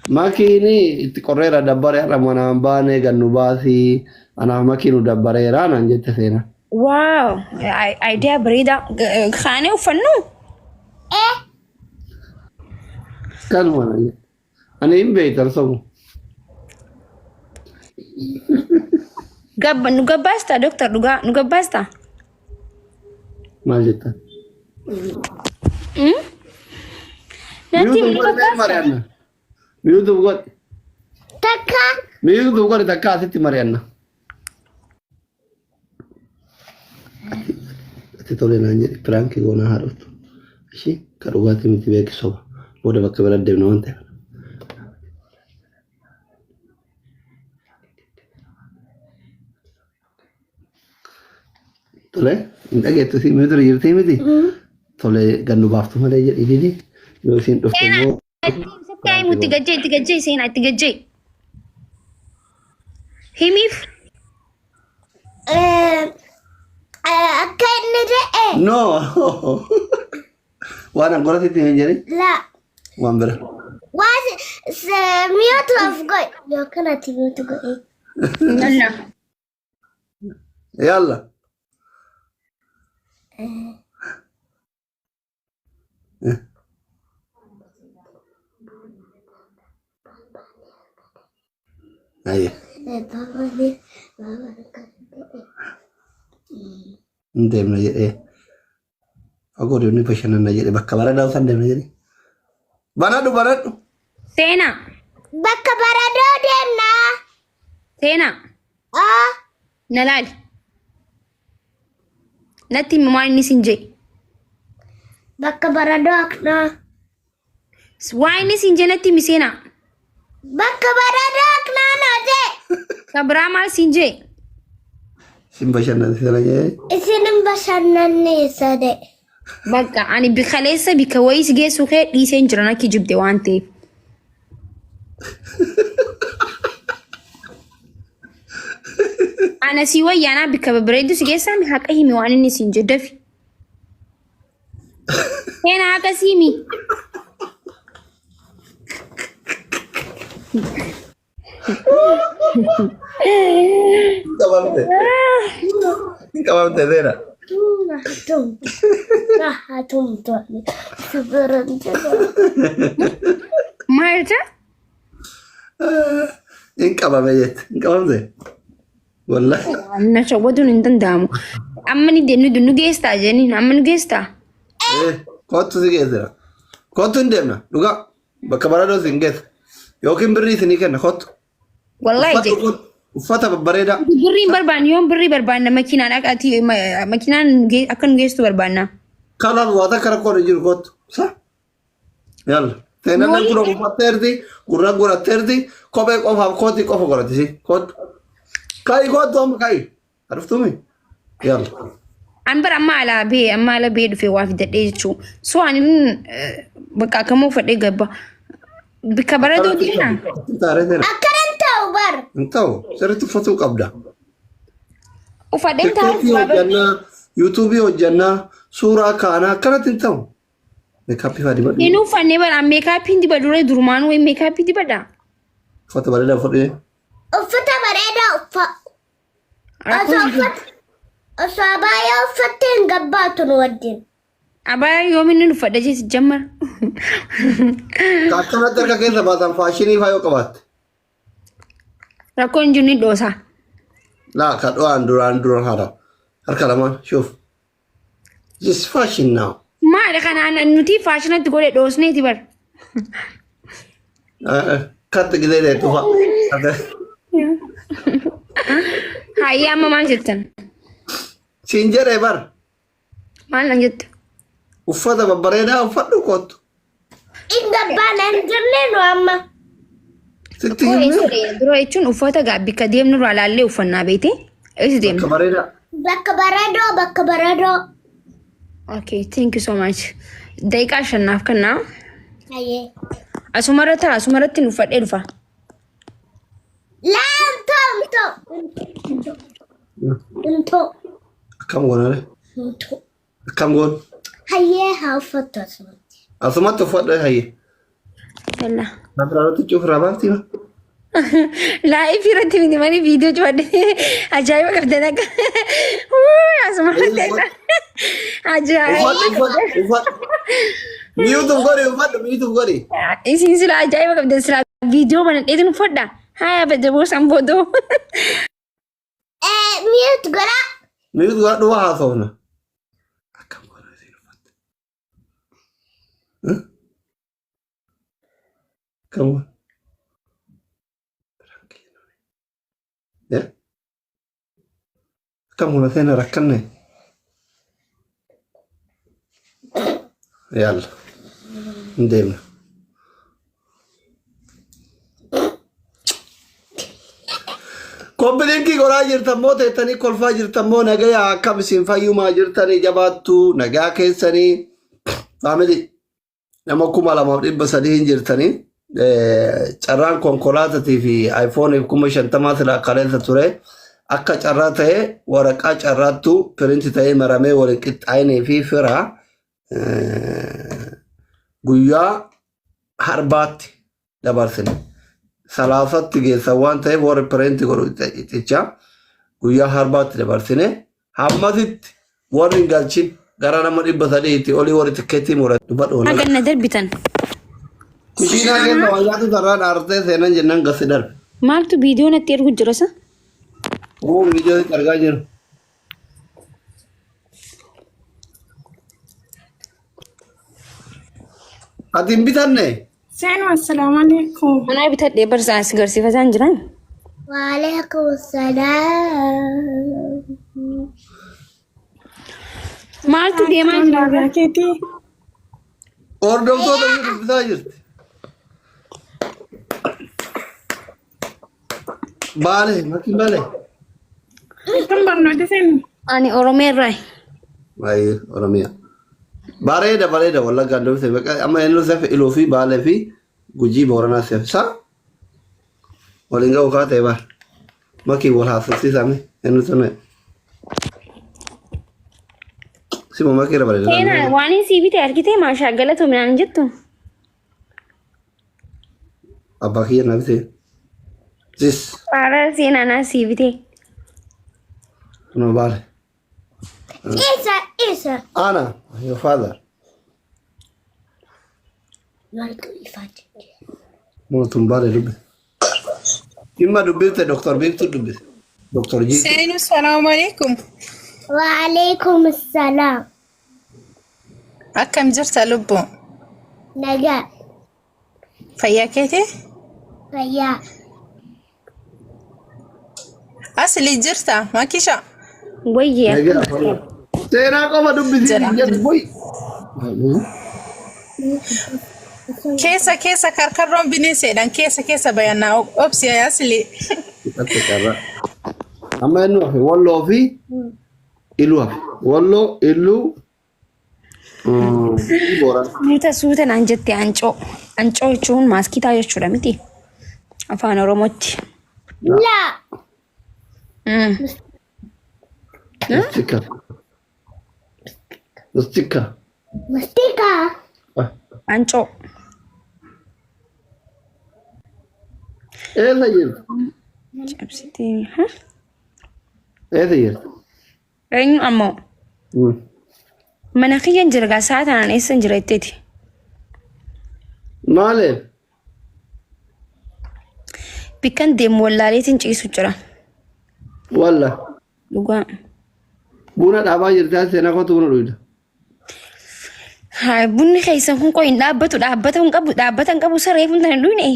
Makiini itti qorreera dabbare har'a manaan baanee gannu baasii anaaf makii nu dabbareera naan jette seenaa. Waaw, idea bareedaa. Kaanee uffannu? Eh, Kanuma naan jette. Ani hin beektan sobu. Gabba nu gabbaasta doktar dhugaa nu gabbaasta. Maal jettan? Natti Miyuutu nu godhi mee gabbaasta. mari'anna. Miyuutu godhi. Takka. Miyuutu godhi takka asitti mari'anna. Ati tole naan jedhi piraankii goonaa haa dhuftu. Ishii ka dhugaatii miti beeki soba. Booda bakka bira deemna waan ta'eef. Tole hin dhageettu si miyuutu jirtii miti. Tole gannu baaftu malee jedhi didi. Yoo isiin dhufte immoo Sitti himu itti gajjee itti gajjee seenaa itti gajjee. Himiif Eh, eh, akka inni jedhe. No. Waan angorasitti hin jedhin La. waan bira. Waa mute of godhe. Yookaan ati mute godhe. Yalla. Yalla. Ayya. Hin deemna jedhee. Fagoo deemnee bashannanna jedhe bakka bareedaa san deemna jedhe. Banadhu banadhu. Seenaa. Bakka baradoo deemnaa. Seenaa. Aa. Na laali. Natti himi waan inni sin jee. Bakka baradoo aknaa. Waan inni sin jee natti himi seenaa. Bakka baradoo aknaa noo jee. Ka biraa maal sin jee? Sin bashannansiisana jedhe. Isin hin bashannanneessa de. Bakka ani bikaleessa bikka wayii si geessu kee dhiiseen jira nakki jibde waan ta'eef. Ana sii wayyaanaa bikka babbareeddu si geessaa mi haqa himi waan inni siin jedhu dafi. Seenaa haqa sii himi. Qabamte. Qabamte seera. Hatumtu. Sibiran jira. Maal jetta? Hin qabame jette. Hin qabamte. Wallahi. Na shawwaduun hin danda'amu. Amma ni nu nu geestaa jenniin amma nu geestaa. Kottu si geessira. Kottu hin deemna. Dhugaa. Bakka baradoo si hin geessa. Yookiin birrii isinii kenna kottu. Wallahi Uffata jedhe. uffata uffata babbareedaa. Birrii hin barbaannu yoon birrii barbaanna makiinaan akka ati makiinaan nu akka nu geesstu barbaanna. Kanaaf waa takka rakkoon hin jiru kottu. Sa? Yalla. Seenaan Waliin gurra uffatteerti, gurra godhatteerti, kophee qofaaf kootii qofa godhatti si. Kottu. Ka'i kottu amma ka'i. Arftumi? Yalla. An bara amma alaa bee amma ala bee dhufee waa fidadhee jechuu. So ani bakka akkamuu uffadhee gabba. Bikka baratoo deemna. Taaree seena. Akkanan ta'u bar. Hin ta'u sirriitti uffatuu qabda. Uffadheen taa'u Tiktookii hojjannaa, yuutuubii hojjannaa, suuraa kaanaa akkanatti hin ta'u. Meekaappii fa'aa dibadhu. Hin uffanne bara meekaappiin dibadhu durumaan wayi meekaappii dibadha. Uffata bareedaa uffadhu. Uffata bareedaa uffa. Osoo uffata osoo abaayaa uffattee hin gabbaatu nu wajjin. Abaayaa yoomiin nan uffadha jees jammar. Ka akkanatti harka keessa baasan faashinii fa'aa yoo qabaatte. Rakkoon hin jiru ni dhoosa. Laa ka dho'aan duraan duraan haara. Harka lamaan shuuf. This is fashion now. Maali kanaan nuti faashinatti godhe dhoosneeti bar. Katti gisee deettu fa'a. Hayyee amma maal jettan? Siin jedhee bar. Maal nan jette? Uffata babbareedaa uffadhu kottu. In gabbaana hin jenne nu amma. Sitti himne Dura jechuun uffata gaa bikka deemnu irraa laallee uffannaa beekte. Eessa bakka deemna? bareedaa. Bakka baradoo bakka baradoo. Okay, thank you so much. Daqiiqaa shannaaf kennaa. Hayyee. Asumarra ta'a, asumarratti nu uffadhee dhufa. Laa intoo intoo. Intoo. Akkam goonare? Intoo. Akkam goon? Hayyee haa uffattu asumatti. Asumatti uffadhu hayyee. Yalla. Kaameraa cuufraa baafti ma? Live irratti miti malee viidiyoo cufadhe ajaa'iba qabdan akka. Asuma Uffadhu ajaa'iba. uffadhu uffadhu. Mute godhi uffadhu mute godhi. Isin sila ajaa'iba qabdan sila viidiyoo banadheetin uffadha. Haya bajaboo san boodoo. Mute godha. Mute godhadhu waa haasofna. Akkam goona isin uffatte? Akkam goona? Akkam goona seena rakkanne? Yalla. Hin deemna. Copy link godhaa jirtan moo teettanii kolfaa jirtan moo nagaya akkam isin fayyumaa jirtanii jabaattu nagaa keessanii family nama 2300 hin jirtanii carraan konkolaatatii fi iPhone 50,000 silaa kaleessa ture akka carraa ta'e waraqaa carraattu print ta'ee maramee waliin qixxaa'inii fi fira guyyaa harbaatti dabarsine. Salaasatti geessan waan ta'eef warri print godhu iccicha guyyaa harbaatti dabarsine. Hammasitti warri hin galchin gara nama 300tti olii warri tikkeettii murate dubbadhu wal Hagan na darbitan. Kushiinaa keessa waa nyaatu sararaan aartee seenan jennaan gasi darbe. Maaltu viidiyoo natti ergu jira sa? Uu viidiyoo argaa jiru. Ati hin bitanne? Seenu assalaamu alaikum. Manaa bitadhee barsaa as garsiifataan jiran. Waalaikum salaam. Maaltu deemaa jira? Nagaa keetii. Hordoftoota ishee dubbisaa jirti. Baale, makin baale. Akkam barnoota seenu? Ani Oromiyaa irraa. Baay'ee Oromiyaa. Bareeda bareeda wallaggaan dubbise. Amma inni sefe iluu fi baalee fi gujii booranaa sefe. Sa? Waliin ga'u kaa ta'e baal. Makii wal haasofsiisame inni sun. Sima makii irra bareeda. Seenaa waan inni sii bite argitee maashaa galatu minaan jettu. Abbaa kiyya na bite. Zis. Faara seenaa naa sii bite. Kunoo baale. Isa isa. Ana, your father. Maaltu ifaati? Mootum baale dubbise. Dhimma dubbifte Dr. Biiftuu dubbise. Dr. Jiituu. Seenu salaamu alaikum. Waalaikum salaam. Akkam jirta lubbu? Nagaa. Fayyaa keetii? Fayyaa. Asli jirta Makisha? Wayyee. Nagaa fayyaa. Seenaa qofa dubbisii Jira. jedhu boy. Keessa keessa karkarroon bineenseedhaan keessa keessa bayannaa obsi asli. Akka carraa. Amma inni hafe walloo fi iluu hafe. Walloo, iluu, Boorana. Suuta suuta naan jette ancoo. Ancoo jechuun maaskiitaa jechuudha miti. Afaan Oromootti. Laa. Mustika. Mustika. Mustika. Ancoo. Eessa jirti? Cabsitee. Eessa jirti? Eenyu ammoo? Mana kiyyan jira gaa sa'a tanaan eessan jira jetteeti. Maaliif? Bikkan deemu wallaaleetiin ciisu jira. Walla. Dhugaa. Buna dhaabaa jirti as seenaa kootu buna dhuyda. Haa bunni keessan kun qoy hin dhaabbatu dhaabbata hin qabu dhaabbata hin qabu saree kun tan hin dhuyne.